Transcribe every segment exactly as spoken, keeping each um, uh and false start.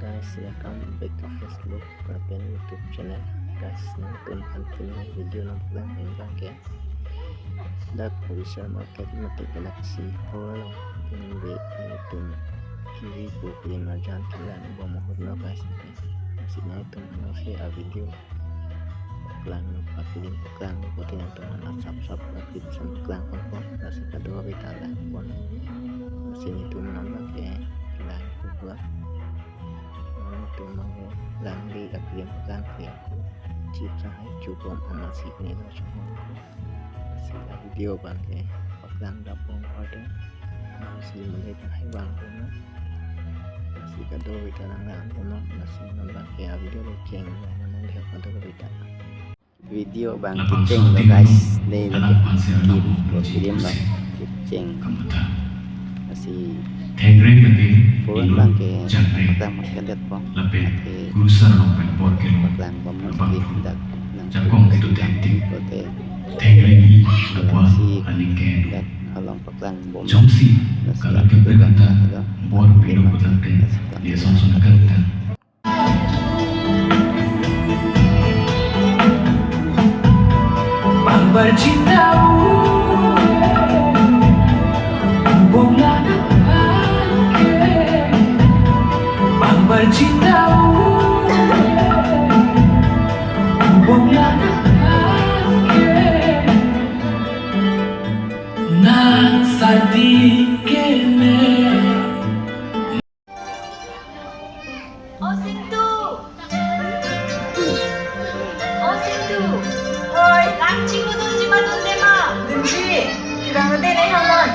Guys, welcome back to Facebook lapen YouTube channel. Guys, nangtum aphan pini video nangpaklang abang ke dak Odisha market mate Galaxy Hall along pini nangtum kiri pu film arjan kelang bom ahut lo guys. Lasi nangtum lasi a video paklang, a film paklang pute nangtum aphan asap sap a film paklang ponpo, lasi kadokave ta lang pon. Lasi nelitum non abang ke lang pupla. Nelitum abang ke lang di a film paklang ke. Chip sahai chubom amatsi ne lo chubom. Lasi a video abang ke paklang dapong order. Lasi mele ta hai bang kono. Lasi kadokave ta lang lang kono. Lasi non abang ke a video le cheng lang non dia kadokave ta. Video abang kecheng lo guys. Dei lo kiri pu film lo kecheng. Lasi Thengreng lake puron ilo abang ke jangre. Paklang market det po. Lapen lake kurusar along pen bor kelo. Paklang bom abang film dak nang jakong kedo thengtik. Pute Thengreng hi lapu Galaxy aning ke dak along paklang bom. Jongsi lasi kalang kepre kanta bor pilo pulote, lasi dia son son kanta. Bang bercinta, bom lana pake. Bang bercinta, bom lana pake. Nang sadi keme. O Sintu! O Sintu! Hoi, lang chinglu dunji ma dunde ma? Dunji, kevang dunde nai hamon.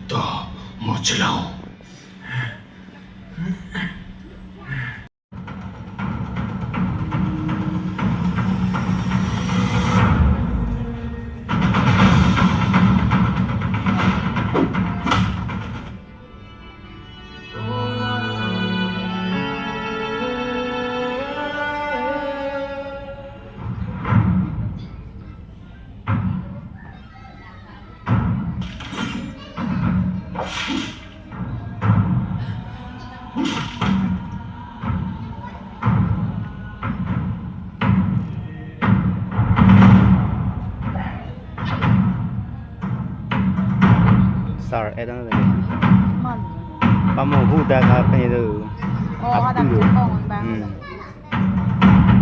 To, mo chelo. Sir, eh, dang lagi. Man. Pamo huda ka pen itu. Oh, ada Abdul. Cekong bang. Hmm.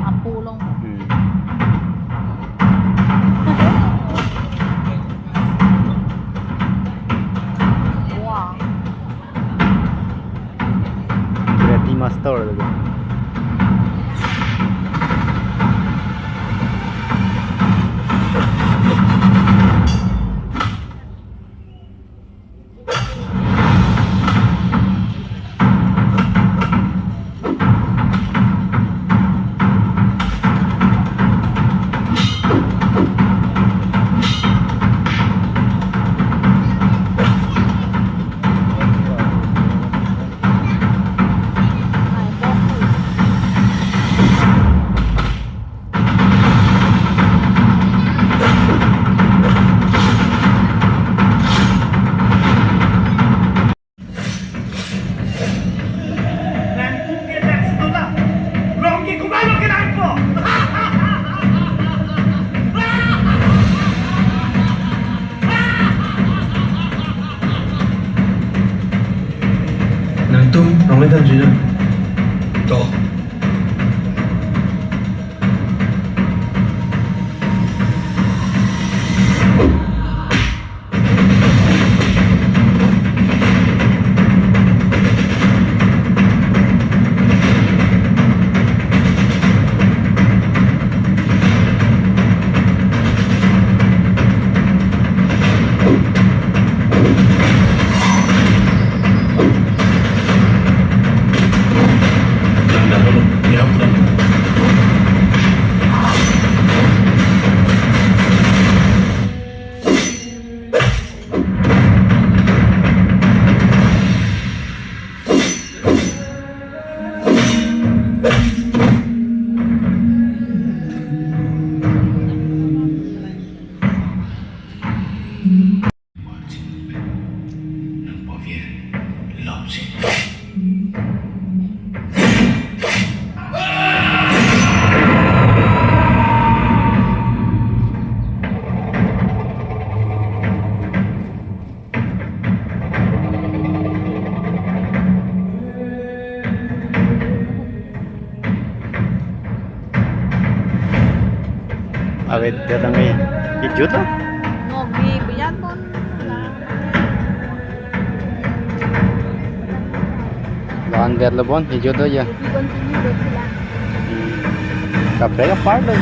Apo long. Hmm. Wah. Karate master lagi. Nangtum rong le dan juno. To. Ave, dia tangmi. Kejut lo? Nogi biar pon. Lahan dia lo bon, kejut lo ya. Di continue dulu lah. Hmm. Kaprek apart lo.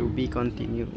To be continued.